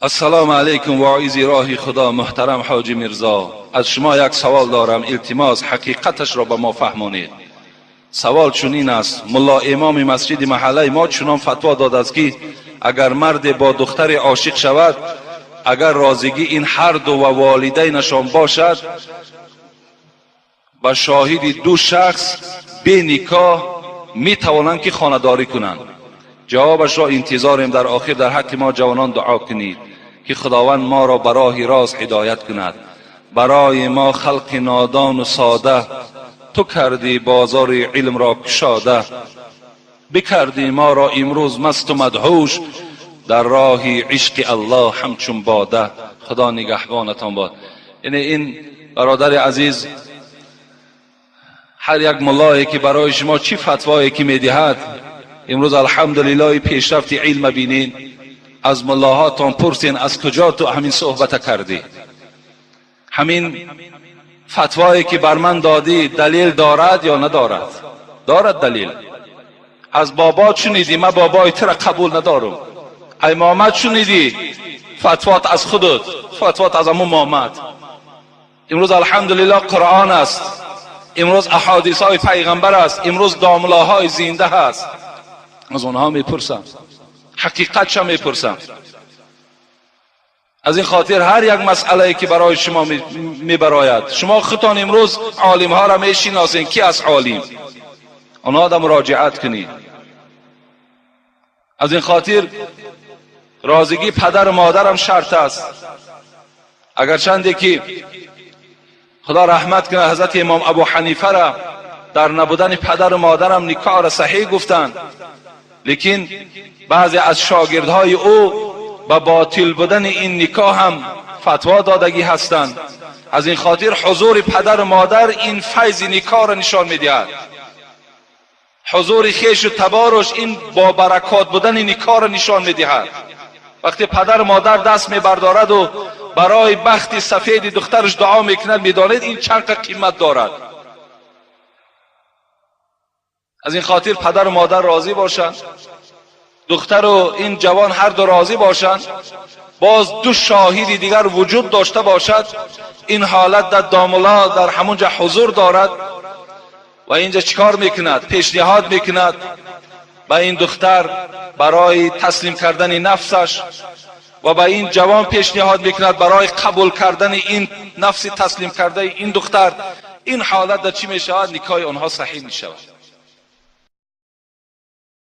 Ассалому алайкум, воизи роҳи Худо, муҳтарам ҳоҷи Мирзо. Аз шумо як савол дорам, илтимос, ҳақиқаташро ба мо фаҳмонед. Савол чунин аст: мулло имоми масҷиди маҳаллаи мо чунон фатво додааст, ки агар марде бо духтаре ошиқ шавад, агар розигии ин ҳарду ва волидайнашон бошад, ба шоҳиди ду шахс бе никоҳ метавонанд, ки хонадорӣ кунанд. Ҷавобашро интизорем. Дар охир дар ҳаққи мо ҷавонон дуо кунед, ки Худованд моро ба роҳи рост ҳидоят кунад. Барои мо халқи нодону сода ту кардӣ бозори илмро кушода, бикардӣ моро имрӯз масту мадҳуш дар роҳи ишқи Аллоҳ ҳамчун бода. Худо нигаҳбонатон бод. Яъне ин бародари азиз, ҳар як муллое ки барои шумо чӣ фатвое ки медиҳад, имрӯз, алҳамдулиллоҳ, пешрафти илма бинед, аз муллоҳотон пурсен: аз куҷо ту ҳамин суҳбата кардӣ? Ҳамин фатвое ки бар ман додӣ, далел дорад ё надорад? Дорад далел. Аз бобо шунидӣ, ман бобои тура қабул надорам. Ай момад шунидӣ, фатвот аз худут, фатвот аз ҳамун момад. Имрӯз, алҳамдулиллоҳ, Қуръон аст, имрӯз аҳодисҳои пайғамбар аст, имрӯз домлаҳои зинда ҳаст, аз онҳо мепурсам, ҳақиқатша мепурсам. Аз ин хотир ҳар як масъалае ки барои шумо мебарояд, шумо худтон имрӯз олимҳоро мешиносед, ки аст олим, онҳо да муроҷиат кунед. Аз ин хотир розигии падару модарам шарт аст. Агарчанде ки, Худо раҳмат кунад ҳазрати имом Абу Ҳанифара, дар набудани падару модарам никоҳро саҳеҳ гуфтанд, лекин баъзе аз шогирдҳои ӯ ба ботил будани ин никоҳ ҳам фатво додагӣ ҳастанд. Аз ин хотир ҳузури падару модар ин файзи никоҳро нишон медиҳад, ҳузури хешу таборуш ин бо баракот будани никоҳро нишон медиҳад. Вақте падару модар даст мебардораду барои бахти сафеди духтараш дуо мекунад, медонед, ин чанд қимат дорад. Аз ин хотир падару модар розӣ бошанд, духтару ин ҷавон ҳарду розӣ бошанд, боз ду шоҳиди дигар вуҷуд дошта бошад, ин ҳолат дар домулло дар ҳамон ҷа ҳузур дорад ва инҷа чӣ кор мекунад? Пешниҳод мекунад ба ин духтар барои таслим кардани нафсаш ва ба ин ҷавон пешниҳод мекунад барои қабул кардани ин нафси таслим кардаи ин духтар. Ин ҳолат дар чӣ мешавад? Никоҳи онҳо саҳеҳ мешавад.